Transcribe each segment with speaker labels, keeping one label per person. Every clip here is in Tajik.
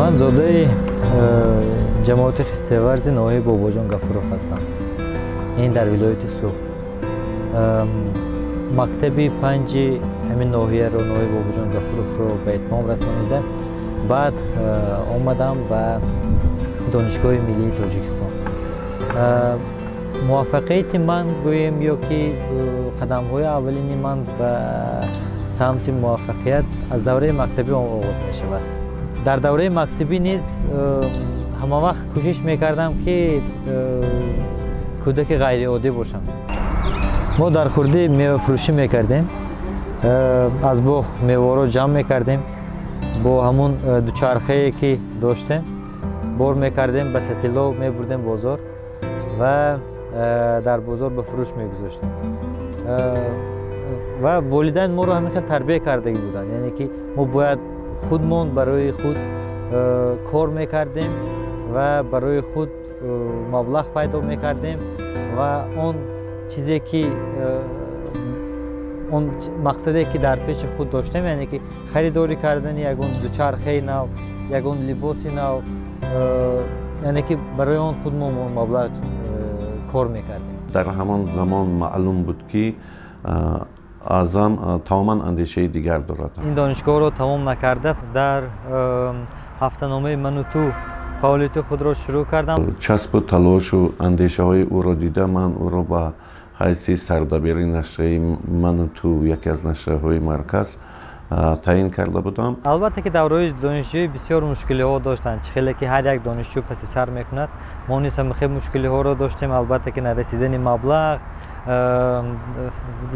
Speaker 1: Ман зодаи ҷамоати Хистеварзи ноҳияи Бобоҷон Гафуров ҳастам. Ин дар вилояти Суғд. Мактаби панҷи ҳамин ноҳияро, ноҳияи Бобоҷон Гафуровро ба итмом расонида, баъд омадам ба Донишгоҳи миллии Тоҷикистон. Муваффақияти ман гӯем ё ки қадамҳои аввалини ман ба самти муваффақият аз давраи мактабӣ оғоз мешавад. Дар давраи мактабӣ низ ҳамавақт кӯшиш мекардам, ки кӯдаки ғайриоддӣ бошам. Мо дар хурдӣ мевафурӯшӣ мекардем, аз боғ меваро ҷамъ мекардем, бо ҳамун дучархае ки доштем бор мекардем, ба сатило мебурдем бозор ва дар бозор ба фурӯш мегузоштем. Ва волидайн моро ҳамин хел тарбия кардагӣ буданд, яъне ки мо бояд худмон барои худ кор мекардем ва барои худ маблағ пайдо мекардем ва он чизе ки он мақсаде ки дар пеши худ доштем, яъне ки харидорӣ кардани ягон дучархаи нав, ягон либоси нав, яъне ки барои он худ мо маблағ кор мекардем.
Speaker 2: Дар ҳамон замон маълум буд, ки Аъзам тамоман андешаи дигар дорад.
Speaker 1: Ин донишгоҳро тамом накарда, дар ҳафтаномаи «Ману ту» фаъолияти худро шурӯъ кардам.
Speaker 2: Часпу талошу андешаҳои ӯро дида, ман ӯро ба ҳайси сардабири нашрияи «Ману ту», яке аз нашрияҳои марказ, таъин карда будам.
Speaker 1: Албатта ки давраҳои донишҷӯӣ бисёр мушкилиҳо доштанд. Чӣ хеле ки ҳар як донишҷӯ паси сар мекунад, мо низ ҳам хеле мушкилиҳоро доштем. Албатта ки нарасидани маблағ,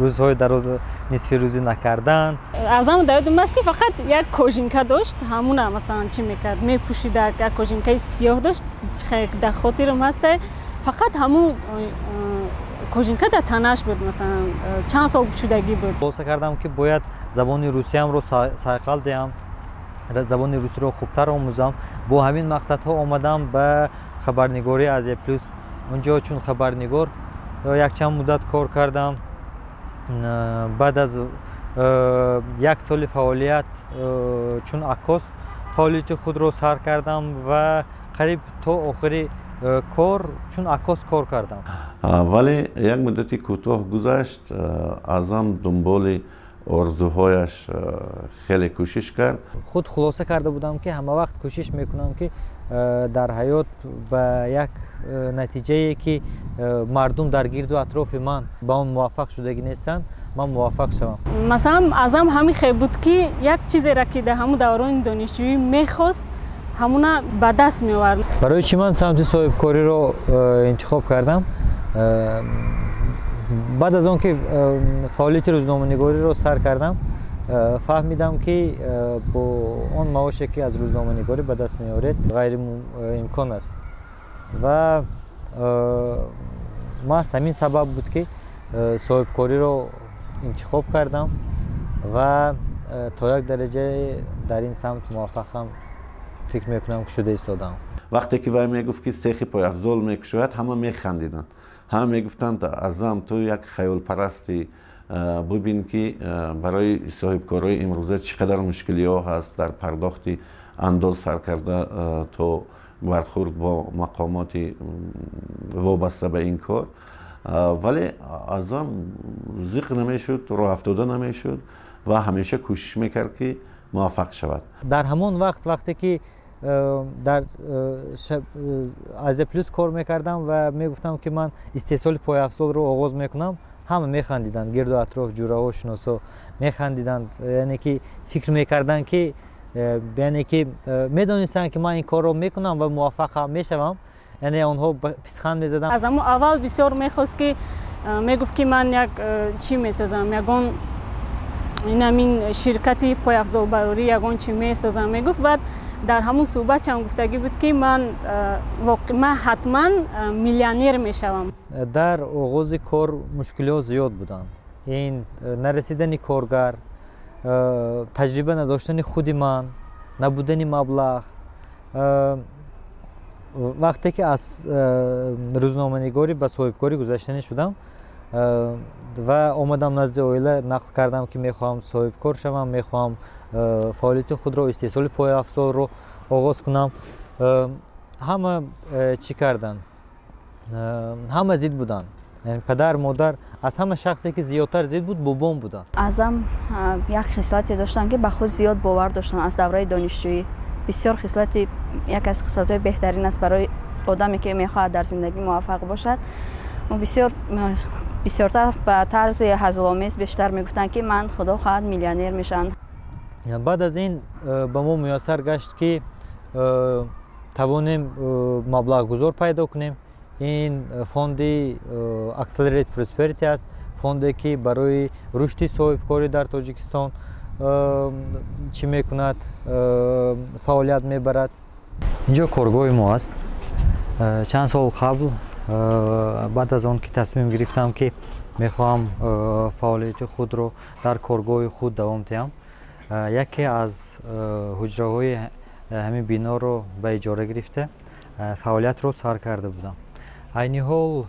Speaker 1: рӯзҳои дароз нисфи рӯзӣ накардан.
Speaker 3: Аъзам дар ёдам аст, ки фақат як кожинка дошт, ҳамуна масалан чӣ мекард, мепӯшида. Як кожинкаи сиёҳ дошт, дар хотирам ҳаста, фақат ҳамун кожинка дар танаш буд, масалан чанд сол шудагӣ буд.
Speaker 1: Хулоса кардам, ки бояд забони русиямро сайқал диҳам, забони русиро хубтар омӯзам. Бо ҳамин мақсадҳо омадам ба хабарнигории «Азия Плюс». Унҷо чун хабарнигор якчанд муддат кор кардам. Баъд аз як соли фаъолият чун аккос фаъолияти худро сар кардам ва қариб то охири кор чун аккос кор кардам.
Speaker 2: Вале як муддати кӯтоҳ гузашт, Аъзам дунболи орзуҳояш хеле кӯшиш кард.
Speaker 1: Худ хулоса карда будам, ки ҳама вақт кӯшиш мекунам, ки дар ҳаёт ба як натиҷае, ки мардум дар гирду атрофи ман ба он муваффақ шудагӣ нестанд, ман муваффақ шавам.
Speaker 3: Масалан, Аъзам ҳамин хел буд, ки як чизеро, ки дар ҳамун даврони донишҷӯӣ мехост, ҳамуна ба даст меовард.
Speaker 1: Барои чӣ ман самти соҳибкориро интихоб кардам? Баъд аз он ки фаъолияти рӯзноманигориро сар кардам, фаҳмидам, ки бо он маоше, ки аз рӯзноманигорӣ ба даст меоред, ғайриимкон аст. Ва маҳз ҳамин сабаб буд, ки соҳибкориро интихоб кардам ва то як дараҷае дар ин самт муваффақам, фикр мекунам, ки шуда истодам.
Speaker 2: Вақте ки вай мегуфт, ки сехи пойафзол мекушояд, ҳама механдиданд, ҳама мегуфтанд: «Аъзам, ту як хаёлпарастӣ, бубин, ки барои соҳибкорои имрӯза чӣ қадар мушкилиҳо ҳаст, дар пардохти андоз сар карда то бархӯрд бо мақомоти вобаста ба ин кор». Вале Аъзам зиқ намешуд, роҳафтода намешуд ва ҳамеша кӯшиш мекард, ки муваффақ шавад.
Speaker 1: Дар ҳамон вақт, вақте ки дар «Азия Плюс» кор мекардам ва мегуфтам, ки ман истеҳсоли пойафзолро оғоз мекунам, ҳама механдиданд. Гирду атроф, ҷураҳо, шиносо механдиданд, яъне ки фикр мекарданд, ки яъне ки медонистанд, ки ман ин корро мекунам ва муваффақ мешавам, яъне онҳо писханд мезаданд.
Speaker 3: Аз ҳамон аввал бисёр мехост, ки мегуфт, ки ман як чӣ месозам, ягон инамин ширкати пойафзолбарорӣ, ягон чӣ месозам, мегуфт. Баъд дар ҳамун суҳбатшам гуфтагӣ буд, ки ман ҳатман миллионер мешавам.
Speaker 1: Дар оғози кор мушкилиҳо зиёд буданд. Ин нарасидани коргар, таҷриба надоштани худи ман, набудани маблағ. Вақте ки аз рӯзноманигорӣ ба соҳибкорӣ гузаштанӣ шудам ва омадам назди оила, нақл кардам, ки мехоҳам соҳибкор шавам, мехоҳам фаъолияти худро, истеҳсоли пойафзолро оғоз кунам. Ҳама чӣ карданд? Ҳама зид буданд. Падар, модар, аз ҳама шахсе ки зиёдтар зид буд, бобом буданд.
Speaker 4: Аъзам як хислате доштанд, ки ба худ зиёд бовар доштанд аз давраи донишҷӯӣ. Бисёр хислати, як аз хислатҳои беҳтарин аст барои одаме, ки мехоҳад дар зиндагӣ муваффақ бошад. Бисёртар ба тарзи ҳазломез бештар мегуфтанд, ки ман, худо хоҳад, миллионер мешавам.
Speaker 1: Баъд аз ин ба мо муяссар гашт, ки тавонем маблағгузор пайдо кунем. Ин фонди Accelerate Prosperity аст, фонде ки барои рушди соҳибкорӣ дар Тоҷикистон чӣ мекунад, фаъолият мебарад. Инҷо коргоҳи мо аст. Чанд сол қабл, баъд аз он ки тасмим гирифтам, ки мехоҳам фаъолияти худро дар коргоҳи худ давом диҳам, яке аз ҳуҷраҳои ҳамин биноро ба иҷора гирифта фаъолиятро сар карда будам. Айни ҳол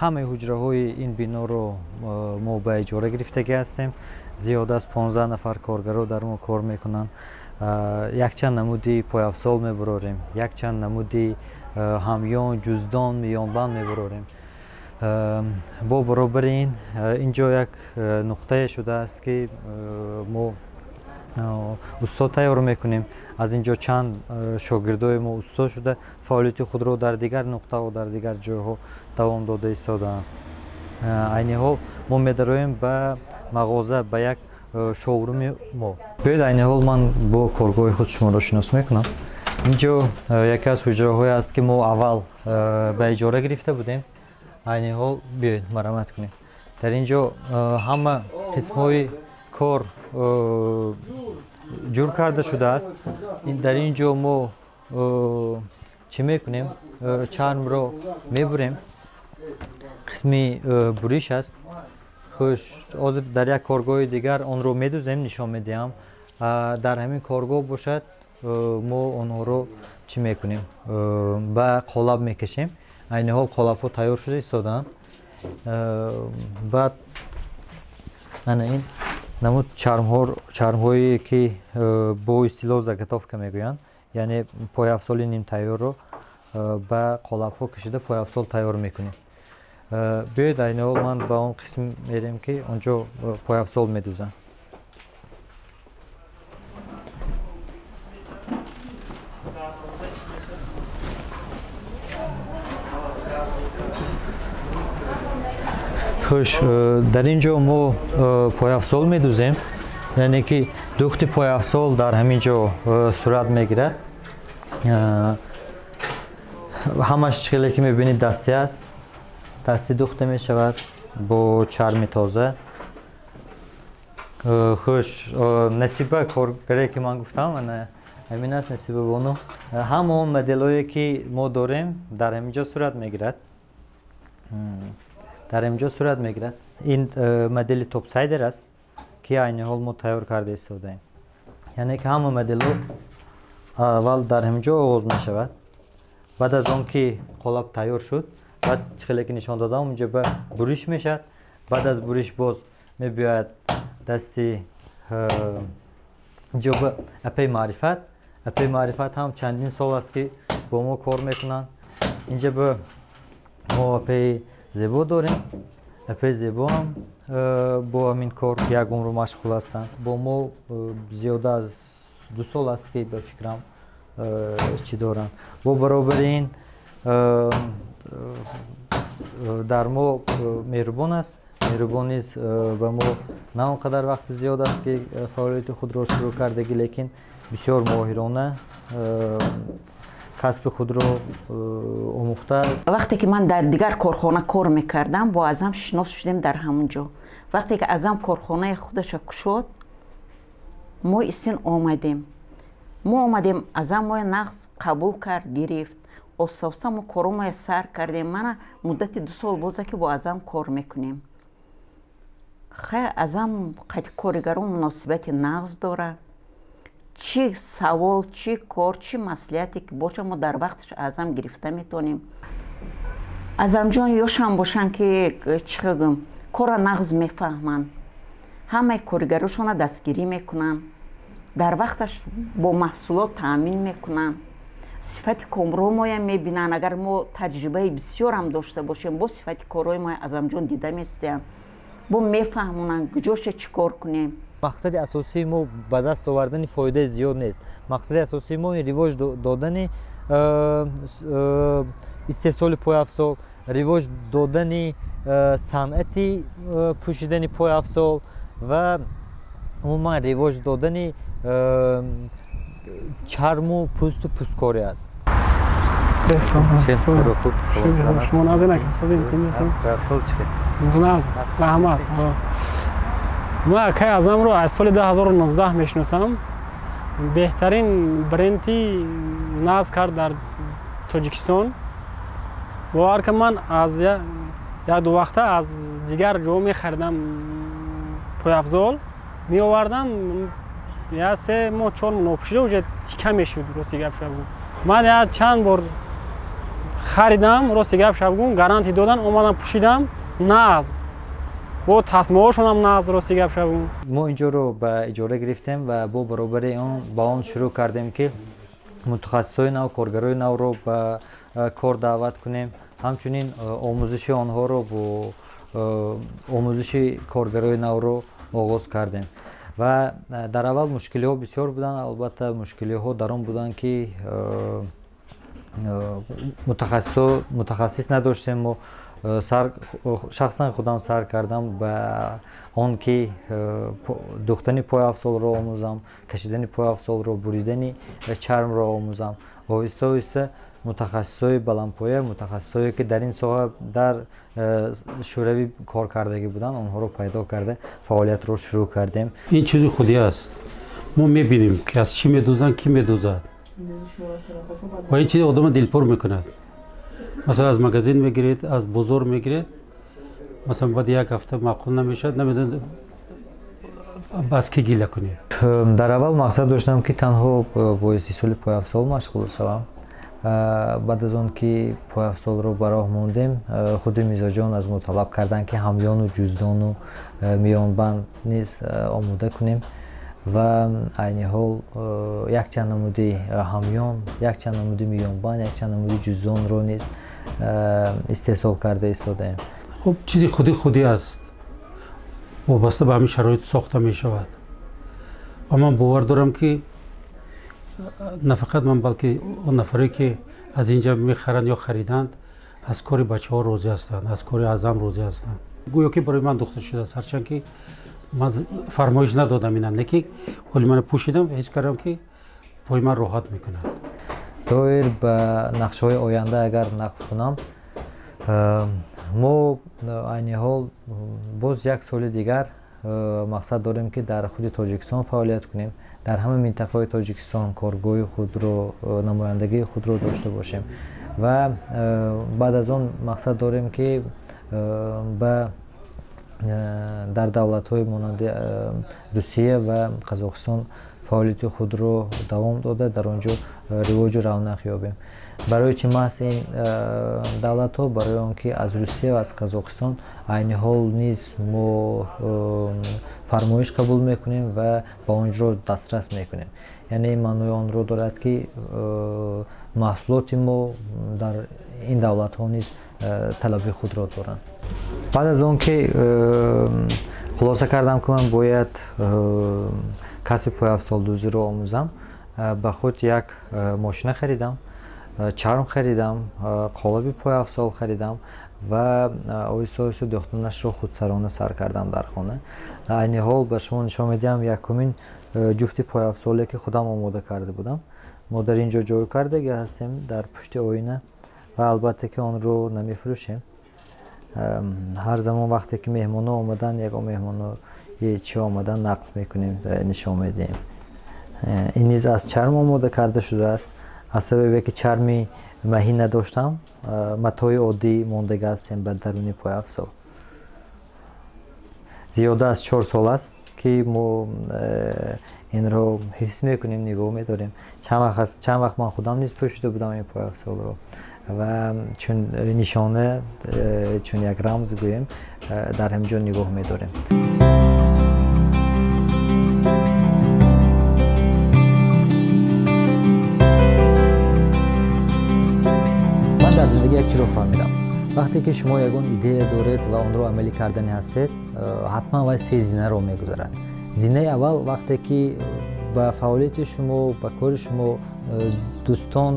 Speaker 1: ҳамаи ҳуҷраҳои ин биноро мо ба иҷора гирифтагӣ ҳастем. Зиёд аз 15 нафар коргаро дар мо кор мекунанд. Якчанд намуди пойафзол мебурорем, якчанд намуди ҳамён, ҷуздон, миёнбанд мебурорем. Бо баробари ин инҷо як нуқтае шудааст, ки мо устод тайёр мекунем. Аз инҷо чанд шогирдои мо устод шуда фаъолияти худро дар дигар нуқтаҳо, дар дигар ҷойҳо давом дода истодаанд. Айни ҳол мо медароем ба мағоза, ба як шоуруми мо. Биёед, айни ҳол ман бо коргоҳи худ шуморо шинос мекунам. Инҷо яке аз ҳуҷраҳое аст, ки мо аввал ба иҷора гирифта будем. Айни ҳол биёед, марамат кунем. Дар инҷо ҳама қисмҳои кор ҷур карда шудааст. Дар ин ҷо мо чӣ мекунем? Чармро мебурем. Қисми буриш аст. Хуш, ҳозир дар як коргоҳи дигар онро медузем, нишон медиҳам. Дар ҳамин коргоҳ бошад, мо онҳоро чӣ мекунем? Ба қолаб мекашем. Айни ҳол қолабҳо тайёр шуда истодаанд. Баъд ана ин намуд чармҳое, ки бо истилоҳ заготовка мегӯянд, яъне пойафзоли нимтайёрро ба қолабҳо кашида пойафзол тайёр мекунем. Биёед, айни ҳол ман ба он қисм мерем, ки он ҷо пойафзол медузанд. Хуш, дар ин ҷо мо пойафзол медузем, яъне ки духти пойафзол дар ҳамин ҷо сурат мегирад. Ҳамаш хеле ки мебинед дастӣ аст, дастӣ духта мешавад бо чарми тоза. Хуш, Насиба, коргаре ки ман гуфтам, ана ҳамин аст, Насиба бону. Ҳама он моделҳое ки мо дорем, дар ҳамин ҷо сурат мегирад, дар ҳамин ҷо сурат мегирад. Ин модели топсайдер аст, ки айни ҳол мо тайёр карда истодаем. Яъне ки ҳама моделҳо аввал дар ҳамин ҷо оғоз мешавад. Баъд аз он ки қолаб тайёр шуд, баъд чӣ хеле ки нишон додам, онҷо ба буриш мешавад. Баъд аз буриш боз мебиёяд дасти инҷо ба апаи Маърифат. Апаи Маърифат ҳам чандин сол аст, ки бо мо кор мекунанд. Инҷа ба мо апаи Зебо дорем. Апаи Зебо ҳам бо ҳамин кор як умр машғул ҳастанд. Бо мо зиёда аз 2 сол аст, ки ба фикрам чӣ доранд. Бо баробари ин дар мо Меҳрубон аст. Меҳрубон низ ба мо на он қадар вақти зиёд аст, ки фаъолияти худро шурӯъ кардагӣ, лекин бисёр моҳирона касби худро омӯхтааст.
Speaker 5: Вақте ки ман дар дигар корхона кор мекардам, бо Аъзам шинос шудем дар ҳамон ҷо. Вақте ки Аъзам корхонаи худаша кушод, мо исин омадем. Мо омадем, Аъзам моя нағз қабул кард, гирифт. Оста оста мо коромая сар кардем. Мана муддати 2 сол боза, ки бо Аъзам кор мекунем. Хай, Аъзам қайти коригарон муносибати нағз дорад. Чӣ савол, чӣ кор, чӣ маслиҳате ки боша, мо дар вақташ Аъзам гирифта метавонем. Аъзамҷон ёшам бошанд, ки чӣ хел гӯям, корра нағз мефаҳманд, ҳамаи коригарошонро дастгирӣ мекунанд, Дар вақташ бо маҳсулот таъмин мекунанд, сифати корҳои моям мебинанд. Агар мо таҷрибаи бисёрам дошта бошем, бо сифати корҳои мо Азамҷон дида местиям, бо мефаҳмонанд куҷоша чӣ кор кунем.
Speaker 1: Мақсади асосии мо ба даст овардани фоидаи зиёд нест. Мақсади асосии мо ривоҷ додани истеҳсоли пойафзол, ривоҷ додани санъати пӯшидани пойафзол ва умуман ривоҷ додани чарму пӯсту пӯсткорӣ аст.
Speaker 6: Ман акай Азамро аз соли 2019 мешиносам. Беҳтарин бренди наз кард дар Тоҷикистон. Бовар кун, ман аз як ду вақта аз дигар ҷо мехаридам пойафзол, меовардам, я 3 моҳ 4 моҳ нопӯшида уже тика мешуд. Рости гап шабгум, ман я чанд бор харидам, рости гап шабгум, гарантӣ додан, омадам пӯшидам, наз бо тасмаҳошонам наз, рости гап шабгум.
Speaker 1: Мо инҷоро ба иҷора гирифтем ва бо баробари он ба он шурӯъ кардем, ки мутахассисои нав, коргарои навро ба кор даъват кунем, ҳамчунин омӯзиши онҳоро бо омӯзиши коргарои навро оғоз кардем. Ва дар аввал мушкилиҳо бисёр буданд. Албатта, мушкилиҳо дар он буданд, ки мутахассис надоштем. Мо шахсан худам сар кардам ба он ки духтани пойафзолро омӯзам, кашидани пойафзолро, буридани чармро омӯзам. Оҳиста оҳиста мутахассисои баландпоя, мутахассисое ки дар ин соҳа дар шӯравӣ кор кардагӣ буданд, онҳоро пайдо карда фаъолиятро шурӯъ кардем.
Speaker 7: Ин чизи худӣ аст. Мо мебинем, ки аз чӣ медӯзанд, кӣ медӯзад, ва ин чизи одама дилпур мекунад. Масалан, аз магазин мегиред, аз бозор мегиред, масалан, баъди як ҳафта маъқул намешавад, намедонед аз кӣ гила кунед.
Speaker 1: Дар аввал мақсад доштам, ки танҳо бо истеҳсоли пойафзол машғул шавам. Баъд аз он ки пойафзолро ба роҳ мондем, худи мизоҷон аз мо талаб карданд, ки ҳамёну ҷуздону миёнбанд низ омода кунем ва айни ҳол якчанд намуди ҳамён, якчанд намуди миёнбанд, якчанд намуди ҷуздонро низ истеҳсол карда истодаем.
Speaker 7: Хуб, чизи худи худӣ аст, вобаста ба ҳамин шароит сохта мешавад. Ва ман бовар дорам, ки на фақат ман, балки он нафаре, ки аз инҷа мехаранд ё хариданд, аз кори бачаҳо розӣ ҳастанд, аз кори Азам розӣ ҳастанд. Гӯё ки барои ман духта шудааст, ҳарчанд ки ман фармоиш надодам ина, не ки ҳоли мана пӯшидам, ҳис кардам, ки пои ман роҳат мекунад.
Speaker 1: Доир ба нақшаҳои оянда агар нақл кунам, мо айни ҳол боз як соли дигар мақсад дорем, ки дар худи Тоҷикистон фаъолият кунем, дар ҳама минтақаҳои Тоҷикистон коргоҳи худро, намояндагии худро дошта бошем ва баъд аз он мақсад дорем, ки ба дар давлатҳои монанди Русия ва Қазоқистон фаъолияти худро давом дода, дар он ҷо ривоҷу равнақ ёбем. Барои чӣ маҳз ин давлатҳо? Барои он ки аз Русия ва аз Қазоқистон айни ҳол низ мо фармоиш қабул мекунем ва ба он ҷо дастрас мекунем. Яъне маънои онро дорад, ки маҳсулоти мо дар ин давлатҳо низ талаби худро доранд. Баъд аз он ки хулоса кардам, ки ман бояд касби пойафзолдӯзиро омӯзам, ба худ як мошина харидам, чарм харидам, қолаби пойафзол харидам ва оҳиста оҳиста духтанашро худсарона сар кардам дар хона. Айни ҳол ба шумо нишон медиҳам якумин ҷуфти пойафзоле, ки худам омода карда будам. Мо дар ин ҷо ҷой кардаги ҳастем дар пушти оина ва албатта ки онро намефурӯшем. Ҳар замон вақте ки меҳмоно омаданд, ягон меҳмоно чӣ омадан, нақл мекунем, нишон медиҳем. Ин низ аз чарм омода карда шудааст. Аз сабабе ки чарми маҳӣ надоштам, матои оддӣ мондага ҳастем ба даруни пойафзол. Зиёда аз 4 сол аст, ки мо инро ҳифз мекунем, нигоҳ медорем. Чанд вақт ман худам низ пӯшида будам ин пойафзолро ва чун нишона, чун як рамз гӯем, дар ҳамин ҷо нигоҳ медорем. Фаҳмидам. Вақте ки шумо ягон идея доред ва онро амалӣ кардани ҳастед, ҳатман вай се зинаро мегузарад. Зинаи аввал, вақте ки ба фаъолияти шумо, ба кори шумо дӯстон,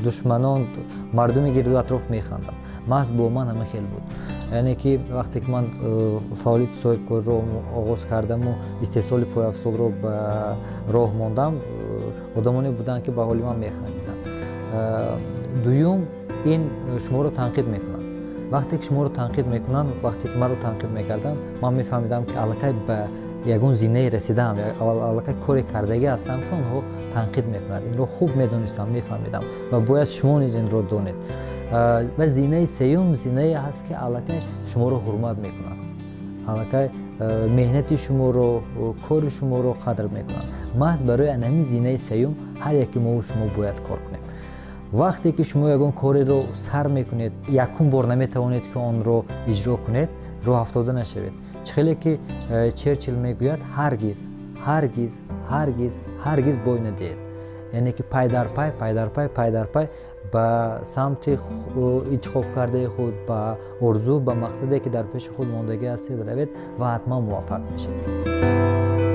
Speaker 1: душманон, мардуми гирду атроф механданд. Маҳз бо ман ҳама хел буд. Яъне ки вақте ки ман фаъолияти соҳибкориро оғоз кардаму истеҳсоли пойафзолро ба роҳ мондам, одамоне буданд, ки ба ҳоли ман механдиданд. Дуюм, ин шуморо танқид мекунанд. Вақте ки шуморо танқид мекунанд, вақте ки маро танқид мекарданд, ман мефаҳмидам, ки аллакай ба ягон зинае расидаам, аллакай коре кардагӣ ҳастам, ки онҳо танқид мекунанд. Инро хуб медонистам, мефаҳмидам ва бояд шумо низ инро донед. Ва зинаи сеюм зинае ҳаст, ки аллакай шуморо ҳурмат мекунанд, аллакай меҳнати шуморо, кори шуморо қадр мекунанд. Маҳз барои анами зинаи сеюм ҳар яке мову шумо бояд кор кунем. Вақте ки шумо ягон кореро сар мекунед, якум бор наметавонед, ки онро иҷро кунед, роҳафтода нашавед. Чӣ хеле ки Черчил мегӯяд: «Ҳаргиз, ҳаргиз, ҳаргиз, ҳаргиз бой надиҳед». Яъне ки пай дар пай, пай дар пай, пай дар пай ба самти интихоб кардаи худ, ба орзу, ба мақсаде, ки дар пеши худ мондагӣ ҳастед, равед ва ҳатман муваффақ мешавед.